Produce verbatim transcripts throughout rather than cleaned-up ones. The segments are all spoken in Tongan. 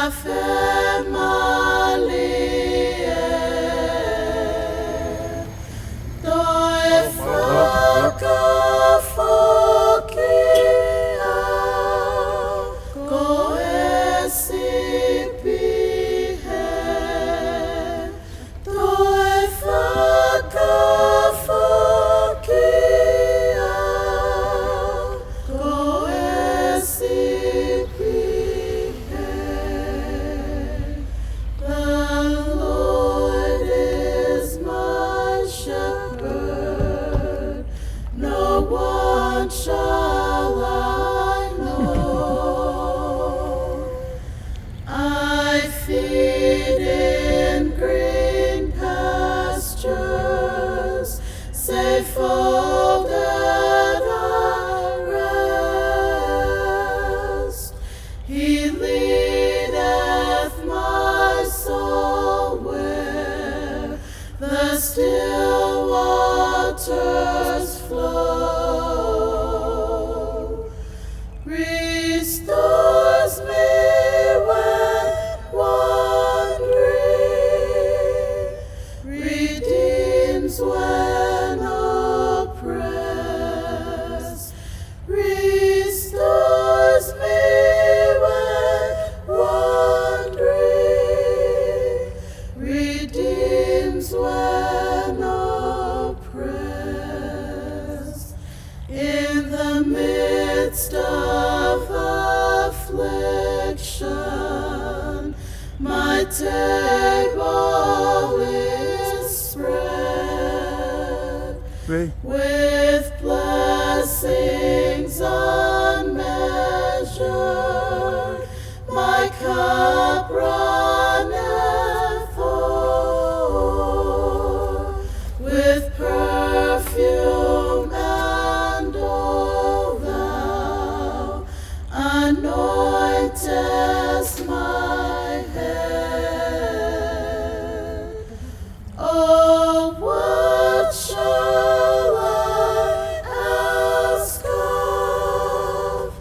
Fēmālie, toe fakafoki au ko e sipi hē. Toe fakafoki au ko e sipi hē. The Lord is my shepherd, no want shall I know. I feed in green pastures, safe folded I rest. He leadeth my soul where the still waters flow. Restores me when wandering, redeems when oppressed, restores me when wandering, redeems when oppressed. In the midst of affliction, my table is spread with blessings unmeasured. My cup runneth o'er with perfume, and O, thou anointest my head. Oh, what shall I ask of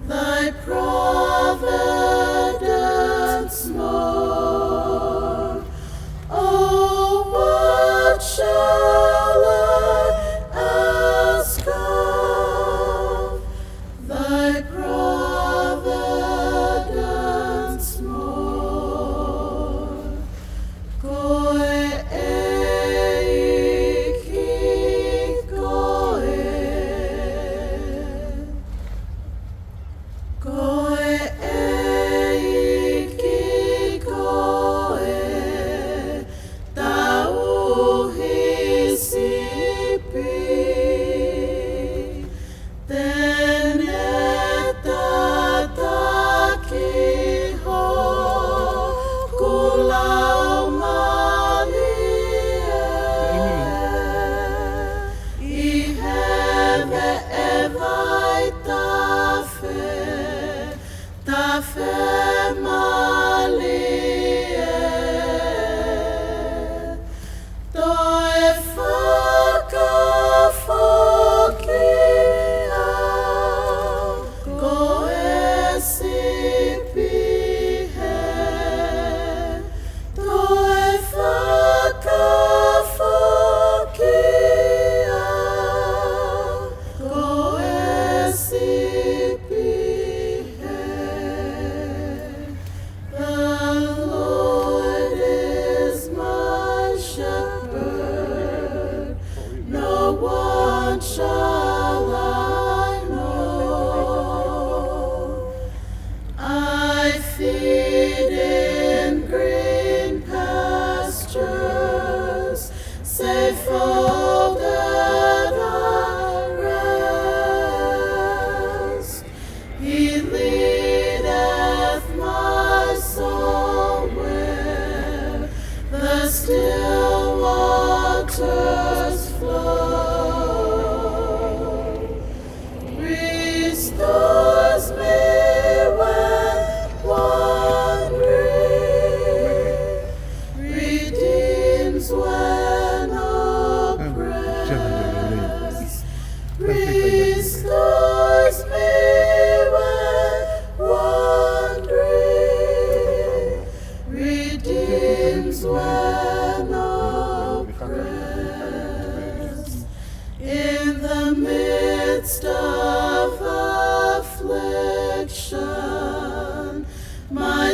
thy providence more? Oh, what shall I ask of thy providence more? Ko e ʻEiki koe. Ko e ʻEiki koe, tauhi sipi. Te ne tataki hoku laumālie ʻi he veʻe vaitafe, tafe mālie. Toe fakafoki au ko e sipi hē. Toe fakafoki au ko e sipi hē.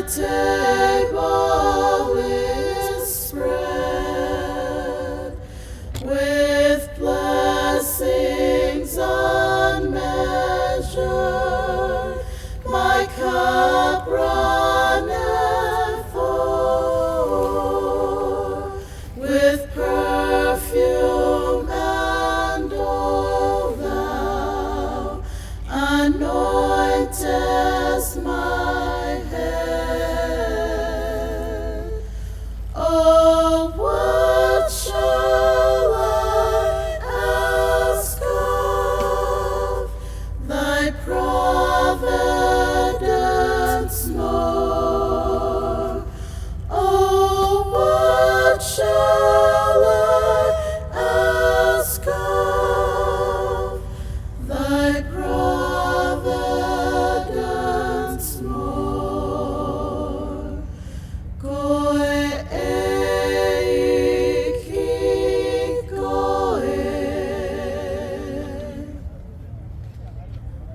table is spread with blessings unmeasured. My cup runneth over with perfume, and oh, thou anointest my head. Oh, what shall I ask of thy providence more? Oh, what shall I ask of thy providence more? Ko e ʻEiki koe.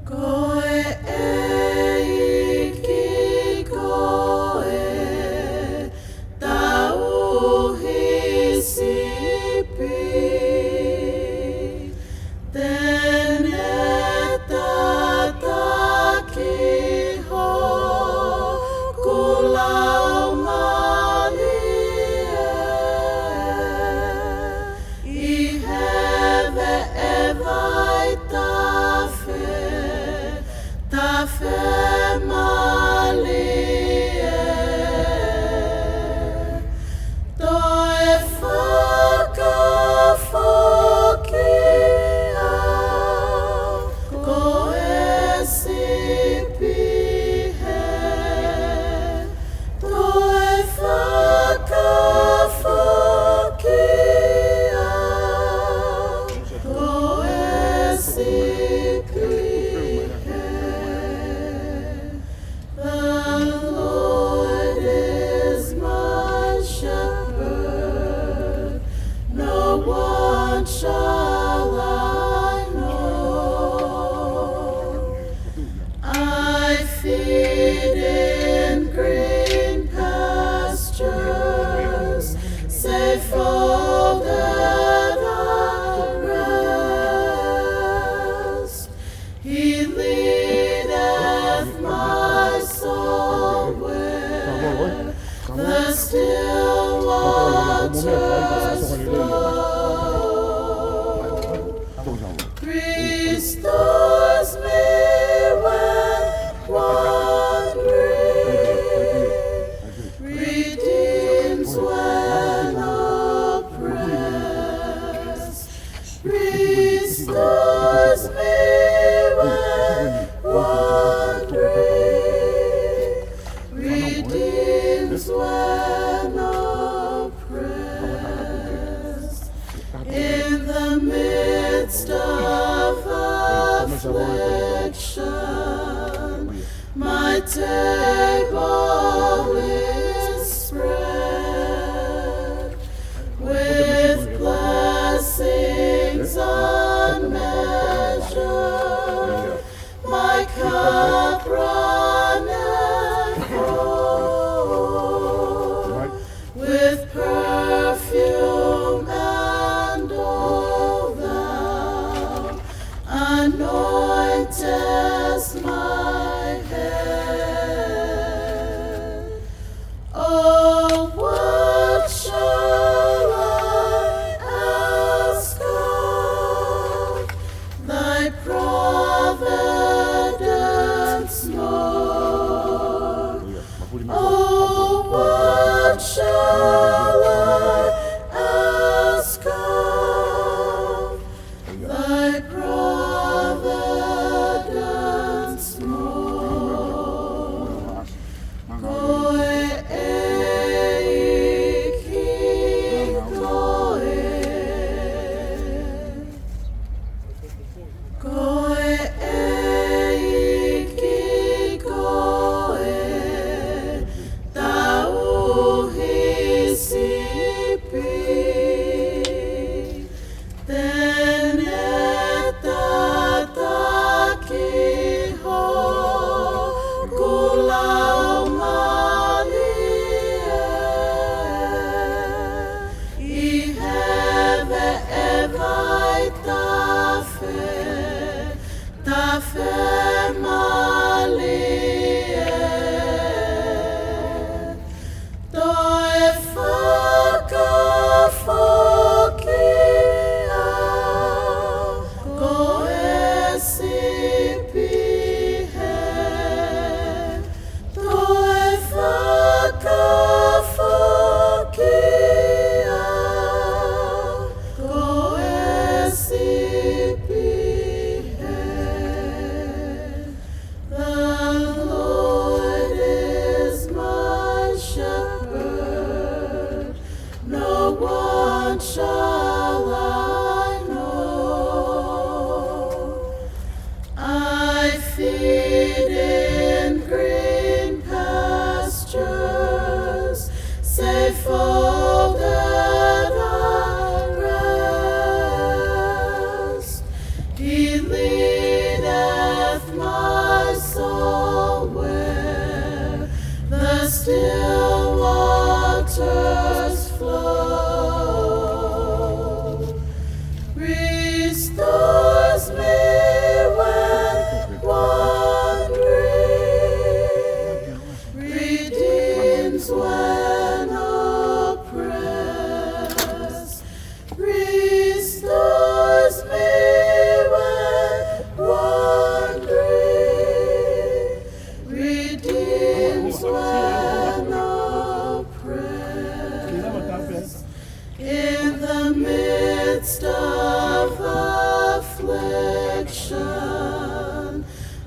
Ko e ʻEiki koe, tauhi sipi. Te ne tataki hoku laumālie ʻi he vaʻe tafe, tafe mālie. Toe fakafoki au ko e sipi hē. Toe fakafoki au ko e sipi hē. The Lord is my shepherd, no want shall I know. I feed in green pastures, safe folded I rest. He leadeth my soul where the still waters flow. Restores me when wandering, redeems when oppressed, restores me when wandering, redeems when oppressed. In the midst of affliction, my table is spread with blessings unmeasured. My cup runneth over with perfume, and oh, thou anointest my head. Still waters flow, restores me when wandering, redeems when oppressed, restores me when wandering, redeems when oppressed. In the midst of affliction,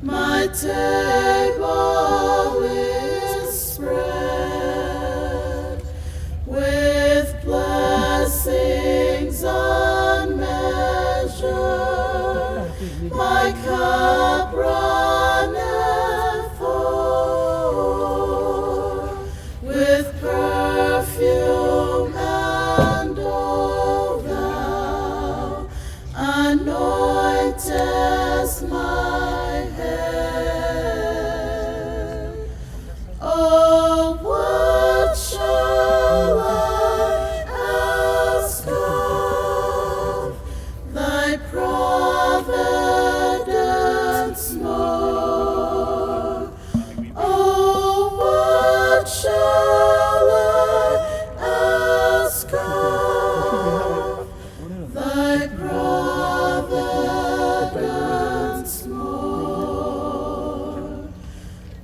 my table is spread with blessings unmeasured. My cup runneth over with perfume, and all thou anointest my head. Oh, what shall I ask of thy providence more? Oh, what shall I ask of thy providence more?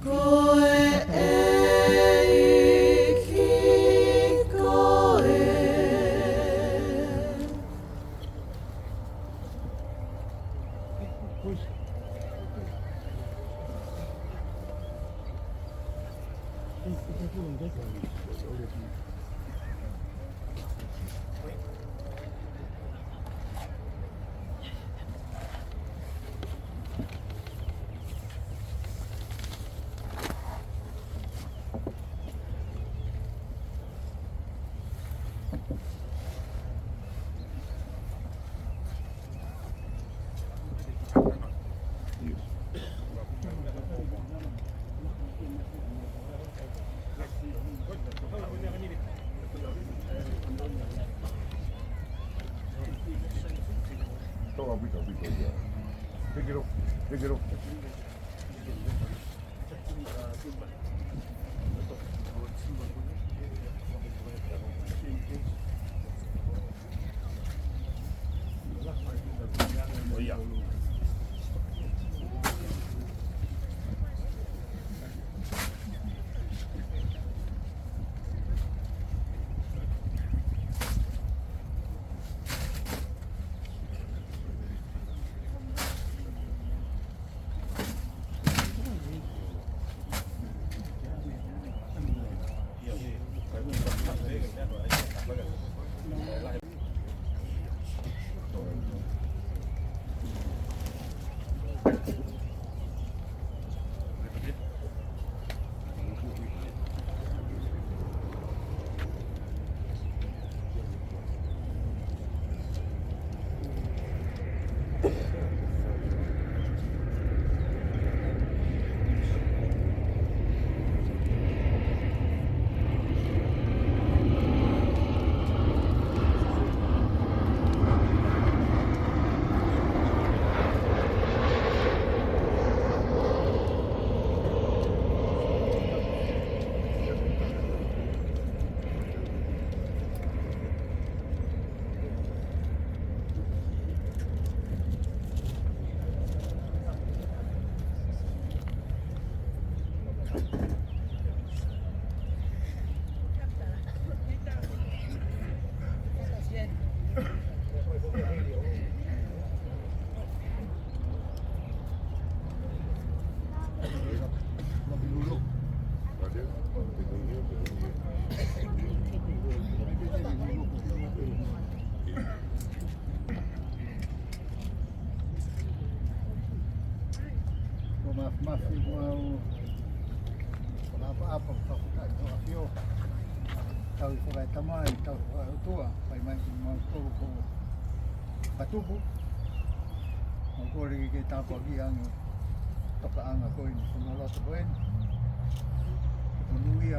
Ko e ʻEiki koe. Pick it up. Pick it up. Ko ma, ma fi ko au. Ko ma pa apa ka fuka ko afio. Tau i fuka e tamai, tau i fuka e ʻOtua, pai mai ki mau tolu ko Patupu. Mau kole ke tāpuakiʻi ange tokaʻanga ko eni, ko mau loto ko eni. Ko nui ia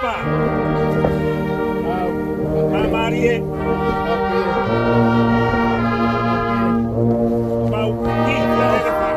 Papa. Māmālie. Pau. Ni, ia, e ka fa.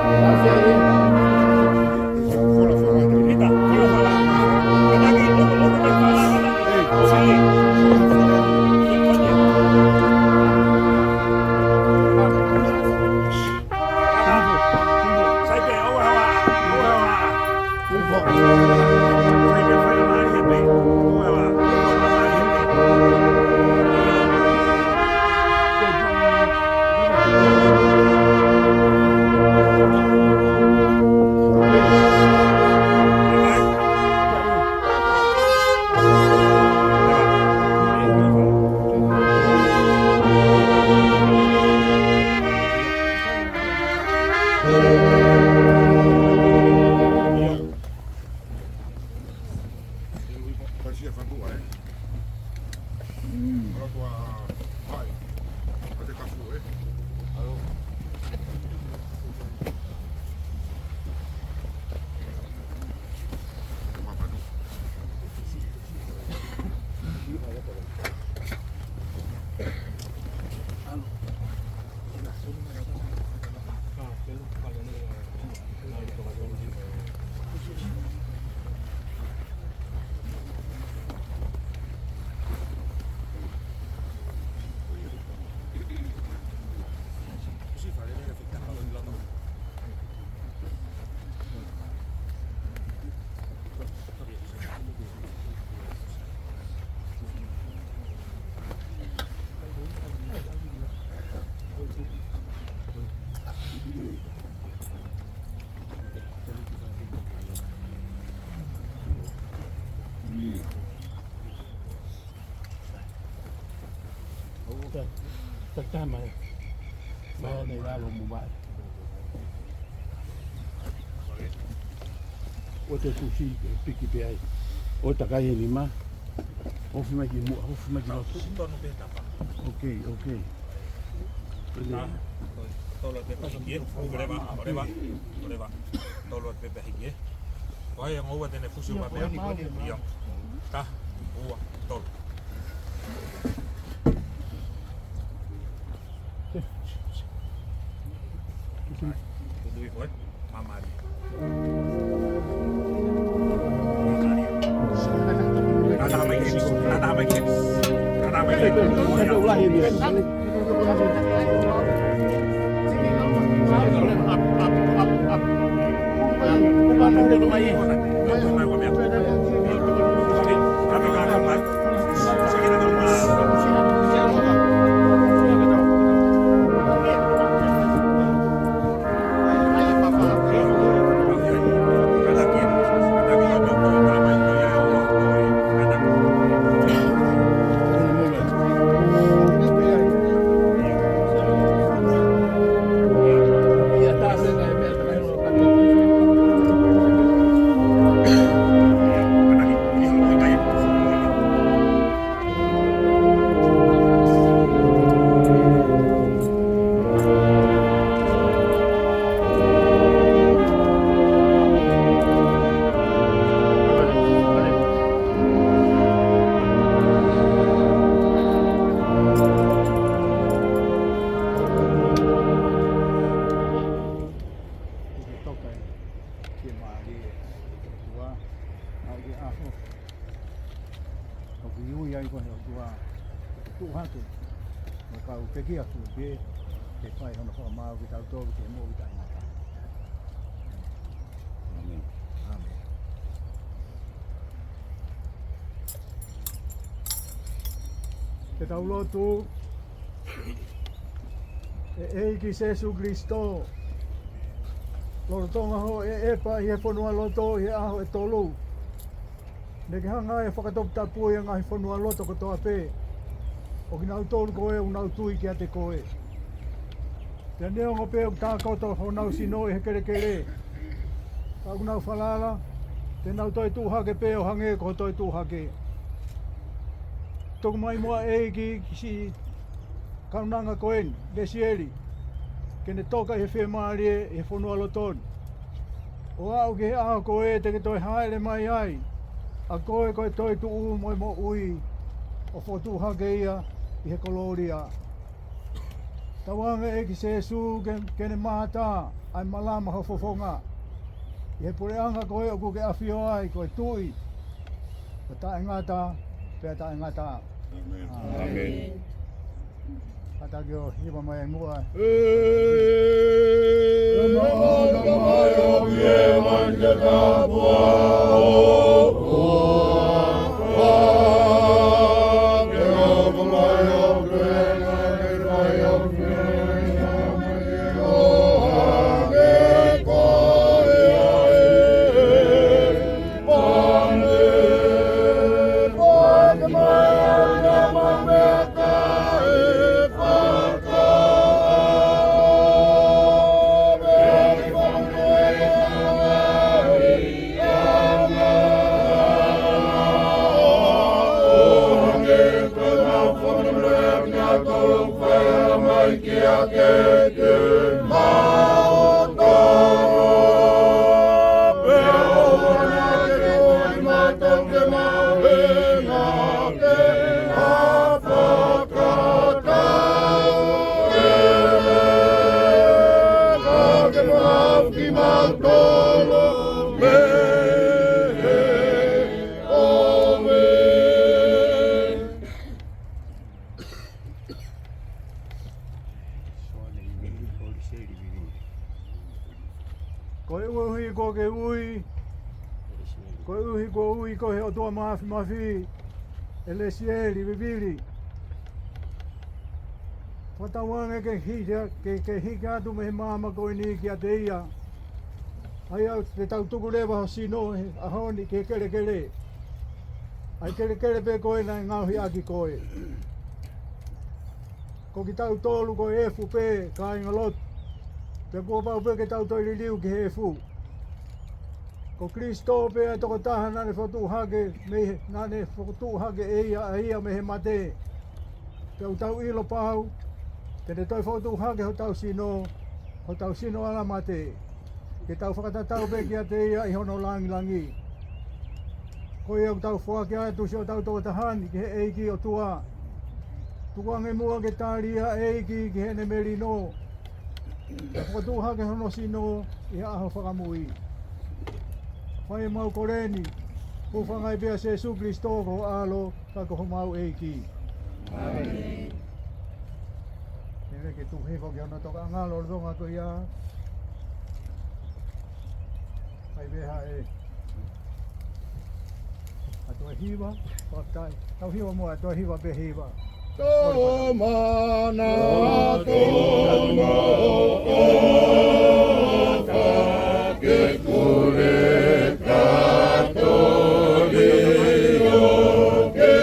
Ta, ta, ta mai. Mai ʻanai lalo mo mai. ʻOua te tuʻu, piki pē ai. ʻOua te kai e nima. Ofi mai ki muʻa, ofi mai ki loto. Tuʻu tonu pē tapa. Ok, ok. Pele. Tolo te pahiki, ē. Koleva, koleva, koleva. Tolo te pahiki, ē. Ko e ongo ua te ne fusi ua pē. Ia. Taha, ua, tolu. Tuʻu hifo, ē. Māmālie. Māmālie. Nā taha mai ki heni. Nā taha mai ki heni. Nā taha mai ki heni. Toka e fiemālie ʻa e ʻOtua, ʻa e ʻaho ʻoku ui ai koe ʻe he ʻOtua ke tuʻu hake, mo kau pekia atu pē, ke fai hono fakamaau kitautolu ki he moʻui taʻengata. ʻĀmeni. ʻĀmeni. Ke tau lotu. ʻE ʻEiki Sēsū Kilisitō, lolotonga hoʻo ʻeʻepa ʻi he fonualoto ʻi he ʻaho ʻe tolu, naʻá ke hanga ʻe fakatoputapui ʻa e ngaahi fonualoto kotoa pē ʻo kinautolu ko ē ʻoku nau tui kiate koe. Pea neongo pē ʻoku tākoto honau sino ʻi he kelekele, ka ʻoku nau falala te nau toe tuʻu hake pē ʻo hangē ko hoʻo toe tuʻu hake. Tuku mai muʻa ʻEiki ki siʻi kaunanga ko eni, Lesieli, ke ne toka ʻi he fiemālie ʻi he fonualoto ni, ʻo aʻu ki he ʻaho ko ē te ke toe hāʻele mai ai ʻa koe ko e toetuʻu mo e moʻui, ʻo fokotuʻu hake ia ʻi he kolōlia. Tauange ʻEiki Sēsū ke, ke ne mātā ʻa e malama ho fofonga ʻi he puleʻanga ko ē ʻoku ke ʻafio ai, ko e Tuʻi ʻo taʻengata pea taʻengata. ʻĀmeni. ʻĀmeni. Kātaki ʻo hiva mai muʻa. Koeʻuhi kuo ke ui, koeʻuhi kuo ui koe ʻe he ʻOtua Māfimafi, ʻe Lesieli Vivili, fakatauange ke hiki, ke, ke hiki atu mei he maama ko eni kiate ia. ʻA ia te tau tuku leva ho sino he ʻaho ni ki he kelekele, ʻa e kelekele pē ko ē naʻe ngaohi ʻaki koe. Ko kitautolu ko e efu pē, kāingalotu, pea kuo pau pē ke tau toe liliu ki he efu. Ko Kilisitō pē ʻa e tokotaha naʻá ne fokotuʻu hake mei he, naʻá ne fokotuʻu hake ʻe ia ʻa ia mei he mate. Pea ʻoku tau ʻilo pau te ne toe fokotuʻu hake hotau sino, hotau sino ʻalamate, ke tau fakatatau pē kiate ia ʻi hono langilangi. Ko ia ʻoku tau foaki atu siʻotau tokotaha ni ki he ʻEiki ʻOtua. Tukuange muʻa ke tali ʻa e ʻEiki ki heʻene melino, ʻo fakatuʻu hake hono sino ʻi he ʻaho fakamui. Fai ʻemau kole ni, hūfanga ai pē ʻia Sēsū Kilisitō ko ho ʻAlo, ka ko homau ʻEiki. ʻĒmeni. Ke lele ke tuku hifo ki hono tokaʻanga lolotonga ko ia. Fai pē ha e. ʻA e toe hiva, fakafetaʻi. Tau hiva muʻa, toe hiva pē hiva. Tō mana, tō mana, ke kule ka tō lio ke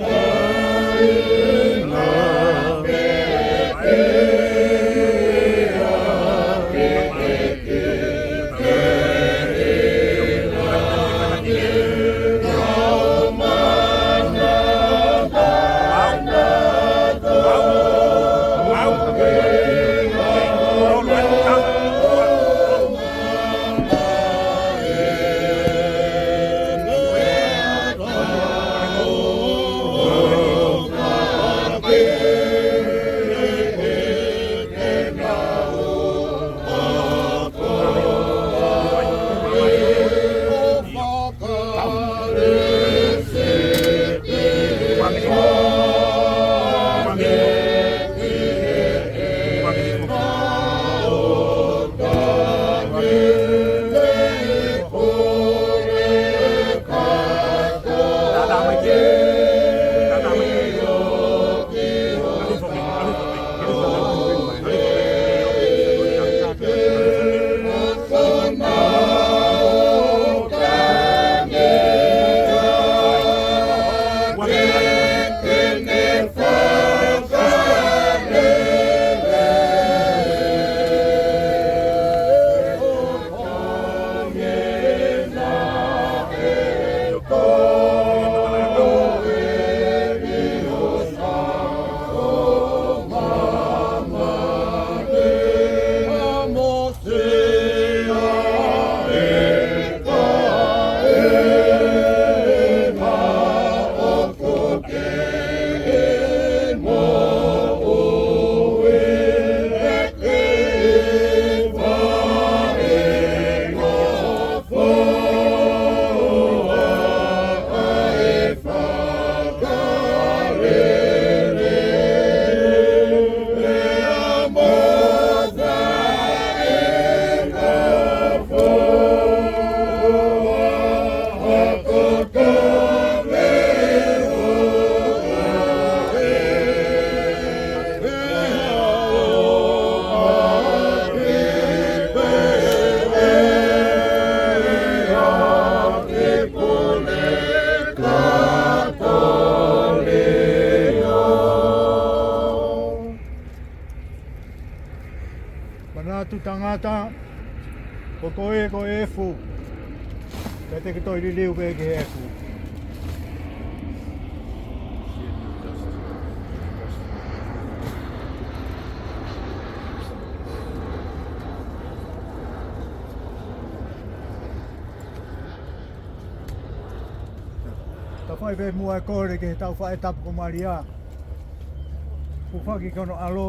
tai na pe e a ke Manatu tangata, ko koe ko e efu, pea te ke toe liliu pē ki he efu. Tau fai pē muʻa e kole ki heʻetau faʻē tapu ko Malia. Hūfaki ki hono ʻAlo,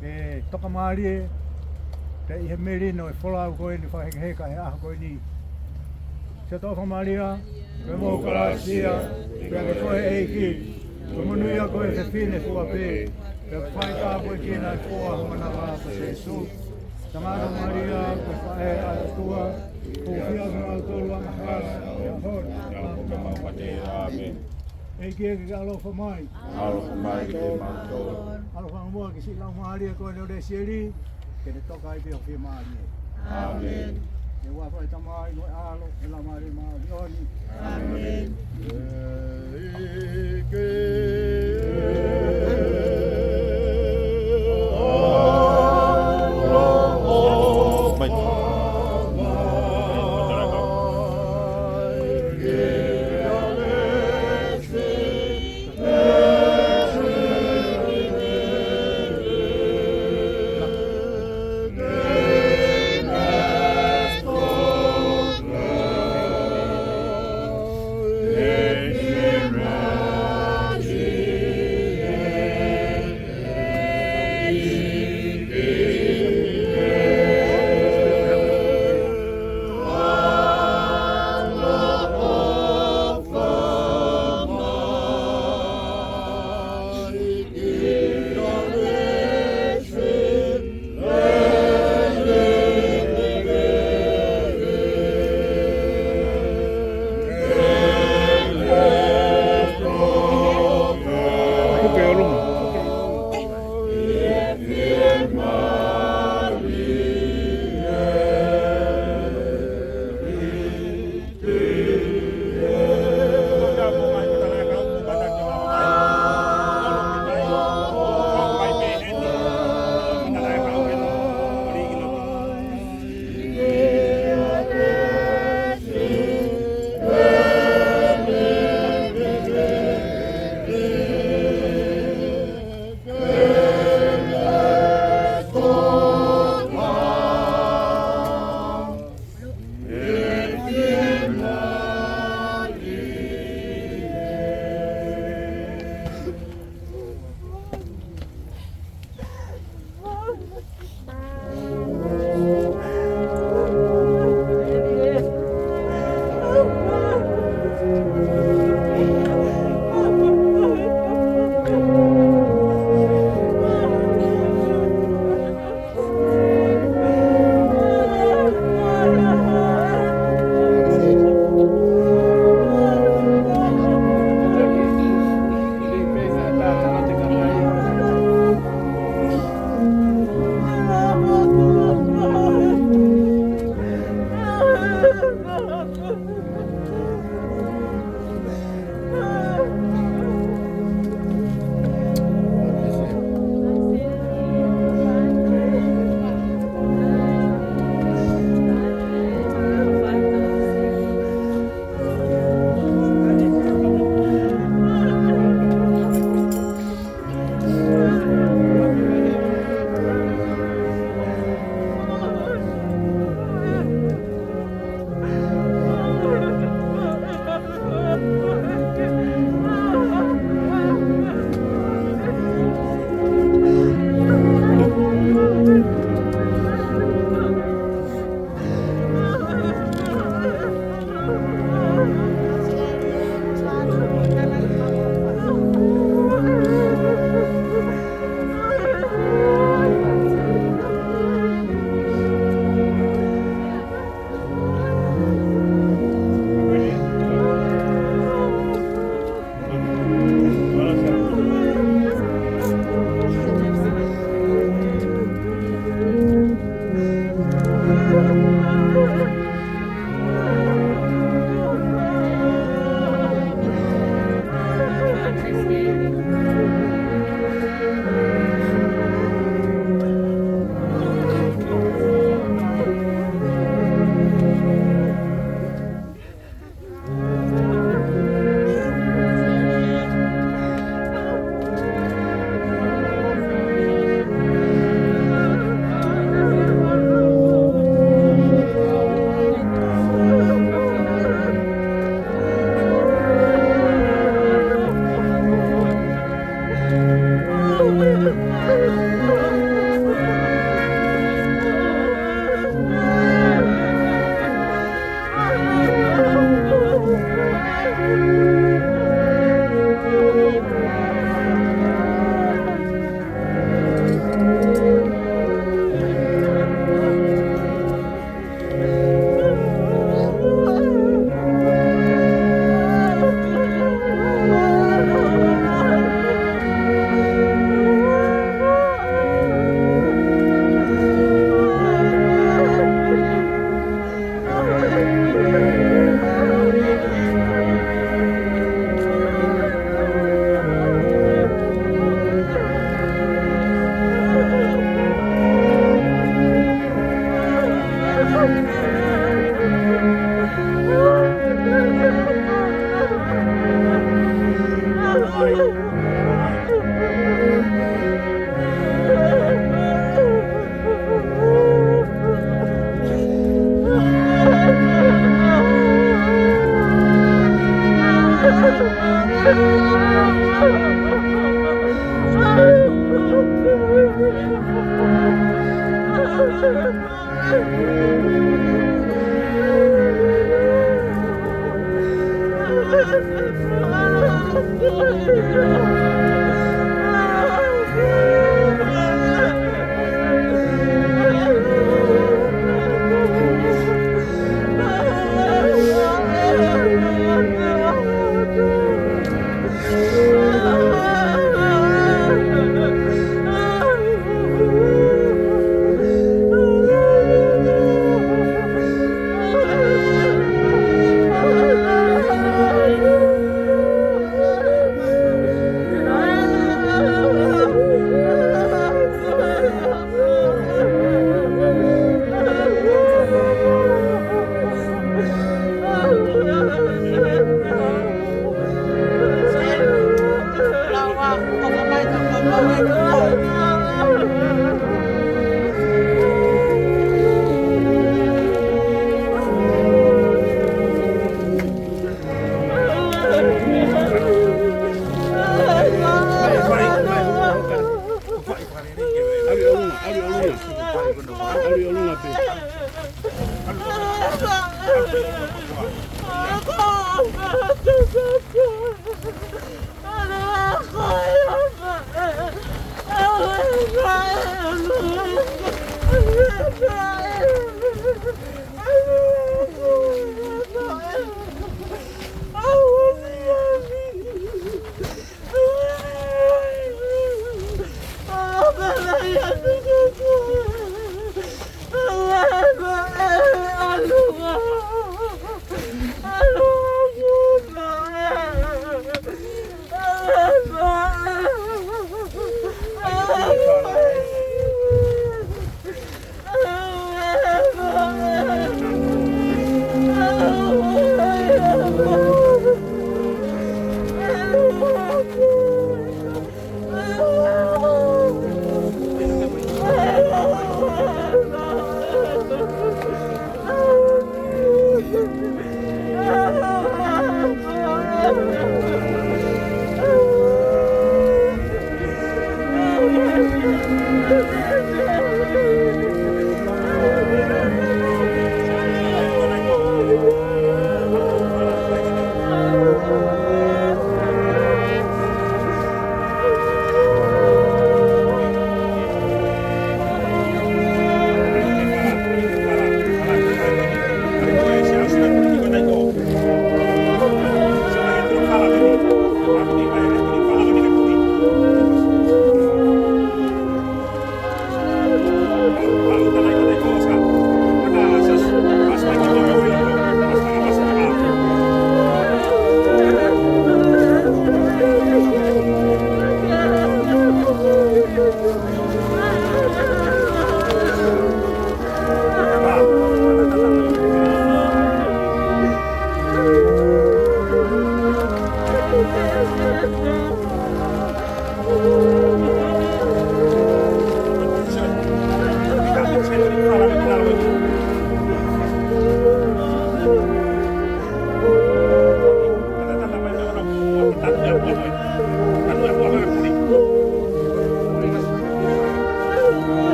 ke tokamālie, pea ʻi he melino ʻo e folau ko eni fakahekeheka he ʻaho ko eni. Siʻoto ʻofa Malia, ko e moʻui ʻoku ʻiate koe, pea ʻiate koe ʻEiki, ko e monūʻia koe ʻi he fefine fua pē, pea ko e fai tāpuekina ʻa e fua ho manava ko Sēsū. Tangata Malia, ko e faʻē ʻa e ʻOtua, hūfia kimautolu angahala, ʻi he ʻaho ni, pea mo e ʻaho ʻo e mate. ʻĒmeni. ʻEiki, ke ke ʻaloʻofa mai. ʻAloʻofa mai kiate kimautolu. ʻAloʻofa ange muʻa ki siʻi laumālie ko eni ʻo Lesieli, ke ne toka ai pē ʻi ho fiemālie. ʻĒmeni. ʻI he huafa ʻo e Tamai mo e ʻAlo mo e Laumālie Māʻoniʻoni. ʻĒmeni.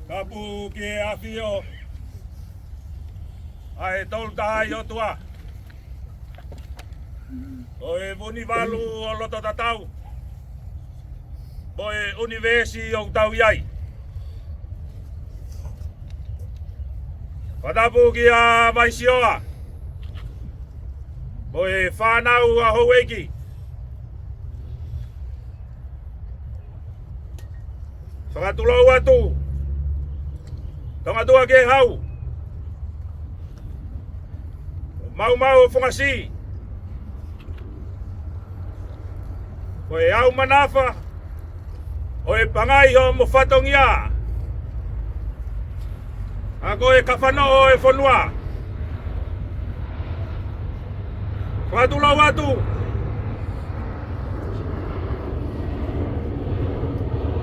Tapu ki he ʻafio ʻa e Tolu Tahaʻi ʻOtua ʻo e Vunivalu ʻo Lototatau mo e ʻunivēsi ʻoku tau ʻi ai. Fakatapu kia Vaisioa mo e fānau ʻa houʻeiki. Fakatulou atu, Tongatuʻa Kehau, Maumau ʻo Fongasi, ko e ʻau manafa ʻo e pangai hoʻomo fatongia, ʻa ko e kafanoʻo ʻo e fonua. Fakatulou atu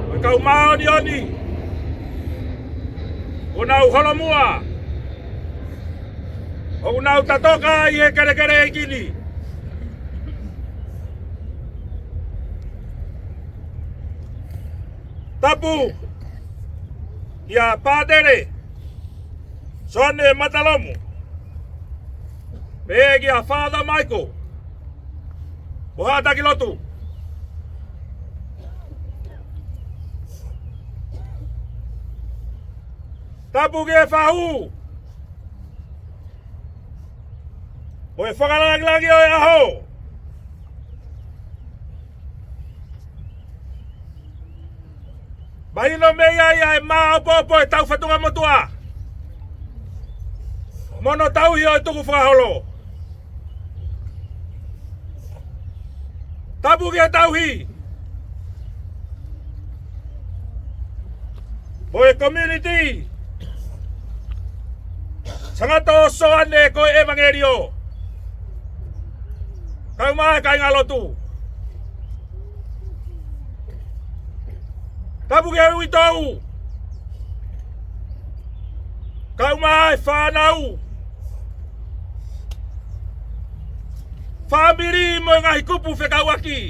ko e kau māʻoniʻoni ʻoku nau holomua, ʻoku nau tatoka ʻi he kelekele ʻeiki ni. Tapu kia Pātele Soane Matalomu, pehē kia Father Michael mo haʻa taki lotu. Tapu ki he fahu mo e fakalāngilangi ʻo e ʻaho. Mahino mei ai ʻa e māʻopoʻopo ʻetau fatunga motuʻa mo hono tauhi ʻo e tukufakaholo. Tapu ki he tauhi mo e community Sangata ʻo Soane ko e ʻevangeliō, kae ʻumaʻā e kāingalotu. Tapu ki he uitou, kae ʻumaʻā e fānau, fāmili mo e ngaahi kupu fekauʻaki.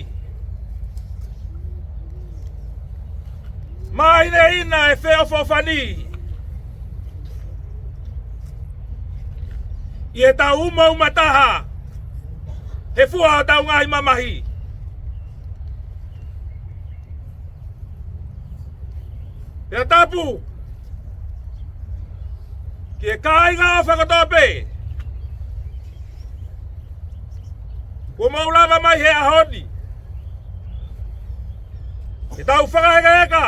Māhina ʻe feʻofoʻofani ʻi heʻetau umauma taha he fua hotau ngaahi mamahi. Pea tapu ki he kāinga ʻofa kotoa pē kuo mou lava mai he ʻaho ni ke tau fakahekeheka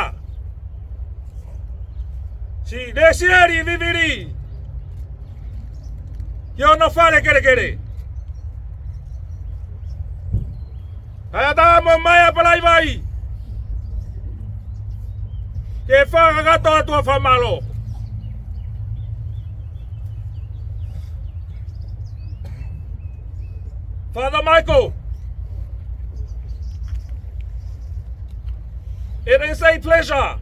siʻi Lesieli Vivili ki hono fale kelekele. Kae ʻatā mo Maea Palaivai ke fakakakato atu ʻa e fakamālō. Father Michael, It is a pleasure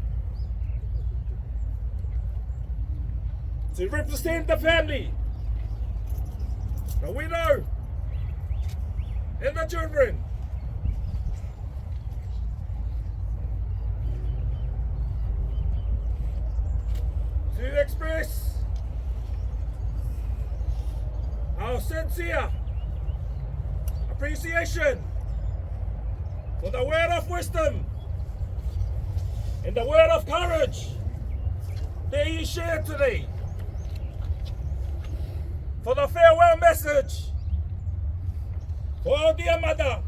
to represent the family, the widow, and the children to express our sincere appreciation for the word of wisdom and the word of courage that he shared today, for the farewell message for our dear mother,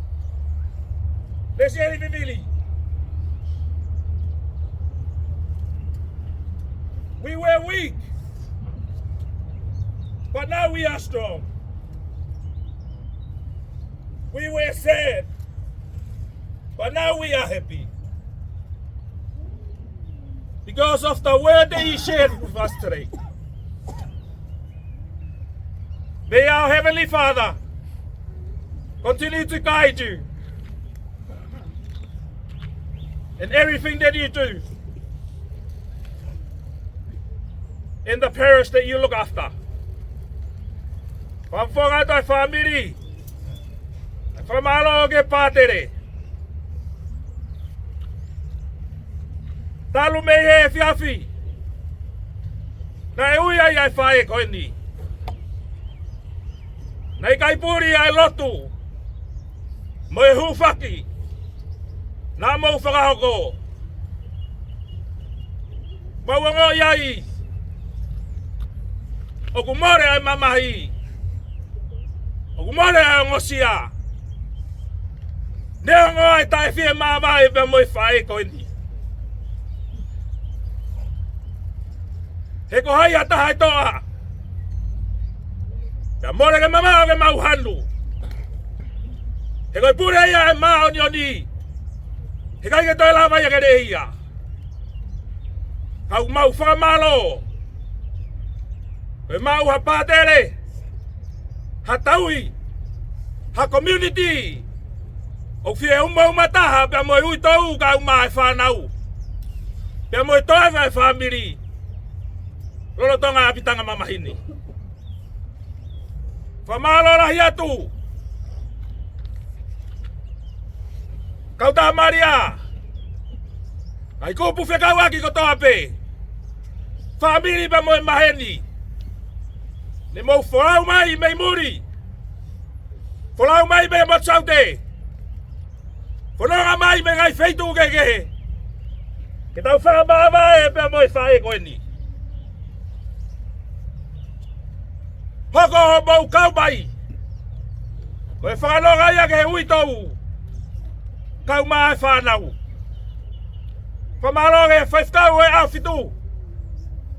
Lesieli Vivili. We were weak, but now we are strong. We were sad, but now we are happy because of the word that he shared with us today. May our Heavenly Father continue to guide you in everything that you do in the parish that you look after. Fakafofonga atu e fāmili, fakamālō ki he pātele. Talu mei he efiafi naʻe ui ai ʻa e faʻē ko eni. Naʻe ʻikai puli ʻa e lotu mo e hūfaki naʻa mou fakahoko. Mau ongoʻi ai ʻoku mole ʻa e mamahi, ʻoku mole ʻa e ongosia, neongo ʻa e taʻefiemāvae pea mo e faʻē ko eni. He ko hai ha taha ʻe toʻa pea mole ke mamaʻo ke mau hanu? He ko e pule ia ʻa e māʻoniʻoni, he ʻikai ke toe lava ia ke lea ia. Kau mau fakamālō ko e maʻu ha pātele, ha tauhi, ha community ʻoku fie umauma taha pea mo e uitou kae ʻumaʻā e fānau pea mo e toʻa ʻa e fāmili lolotonga ʻapitanga mamahi ni. Fakamālō lahi atu kau tā Malia, ʻa e kupu fekauʻaki kotoa pē, fāmili pea mo e maheni, ne mou folau mai mei muli, folau mai mei Motu Saute, fononga mai mei he ngaahi feituʻu kehekehe ke tau fakamāvae pea mo e faʻē ko eni. Hoko hoʻomou kau mai ko e fakanonga ia ki he uitou kae ʻumaʻā e fānau. Fakamālō ki he faifekau ʻo e ʻAhofitu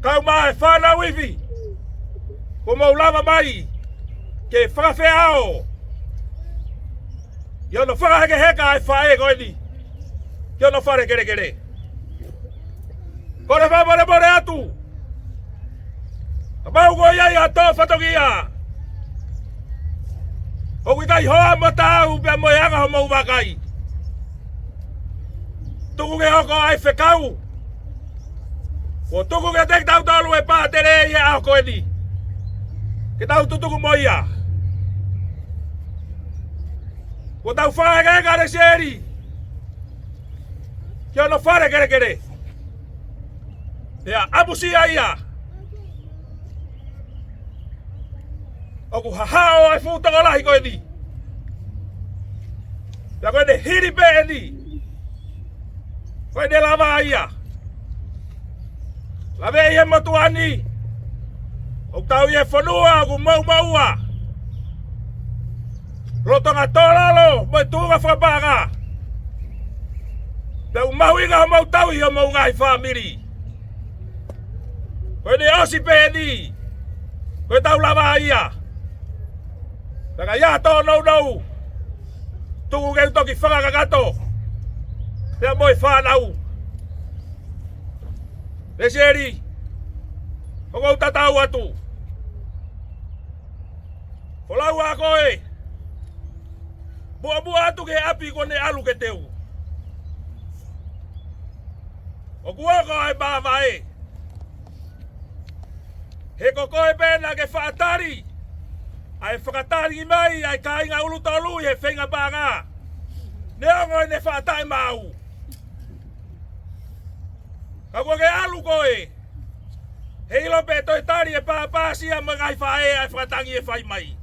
kae ʻumaʻā e fānau ivi kuo mou lava mai ke fakafeʻao ʻi hono fakahekeheka ʻa e faʻē ko eni ki hono fale kelekele. Kole fakamolemole atu, kapau ʻoku ʻi ai ha tō fatongia ʻoku ʻikai hoa mo taau pea mo e anga hoʻomou vakai, tuku ke hoko ʻa e fekau kuo tuku kiate kitautolu ʻe he pātele ʻi he ʻaho ko eni ke tau tutuku mo ia. Kuo tau fakahekeheka ʻa Lesieli ki hono fale kelekele, pea ʻamusia ia. ʻOku hahaʻo ʻa e fuʻu tokolahi ko eni, pea ko ʻene hili pē eni ko ʻene lava ia. Laveʻi ʻe he motuʻa ni ʻoku tau ʻi he fonua ʻoku moumoua, lolotonga tōlalo mo e tuʻunga fakapaʻanga, pea ʻoku mahuʻinga hoʻomou tauhi homou ngaahi fāmili. Ko ʻene ʻosi pē eni ko ʻetau lava ia. Pea ka ʻi ai ha tōnounou, tuku ke u toki fakakakato pea mo e fānau. Lesieli, ʻoku ou tatau atu, folau ā koe muʻomuʻa atu ki he ʻapi kuo ne ʻalu ke teu. ʻOku oko ʻa e māvae. He ko koe pē naʻa ke faʻa tali ʻa e fakatali mai ʻa e kāinga ʻUlutolu ʻi he feinga paʻanga. Neongo ʻene faʻa taʻemaau. Ka kuo ke ʻalu koe. He ʻilo pē toe tali ʻe Pāpāsia mo e ngaahi faʻē ʻa e fakatangi ʻe fai mai.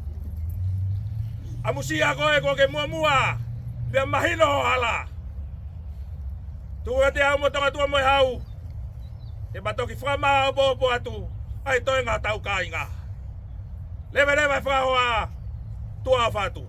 ʻAmusia koe kuo ke muʻomuʻa, pea mahino hoʻo hala. Tuku kiate au mo Tongatuʻa mo e Hau, te ma toki fakamāʻopoʻopo atu ʻa e toenga hotau kāinga. Leveleva e fakahoa, tuʻa ʻofa atu.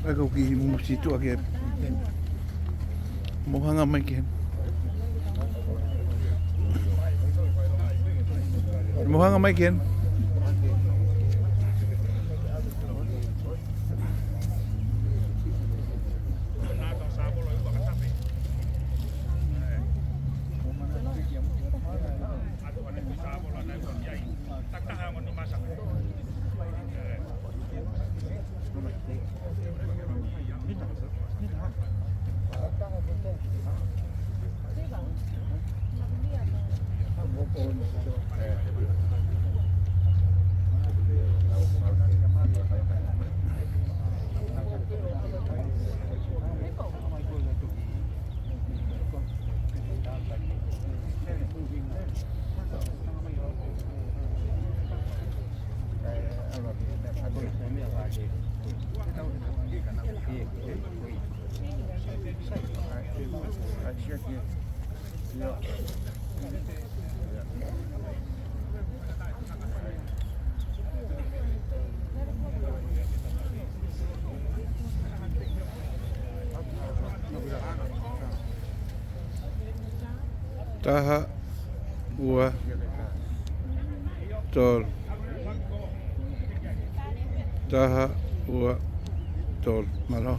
ʻAi, kau kiʻi musi tuʻa ke. Mou hanga mai ki heni. Mou hanga mai ki heni. Taha, ua, tolu. Taha, ua, tolu. Mālō.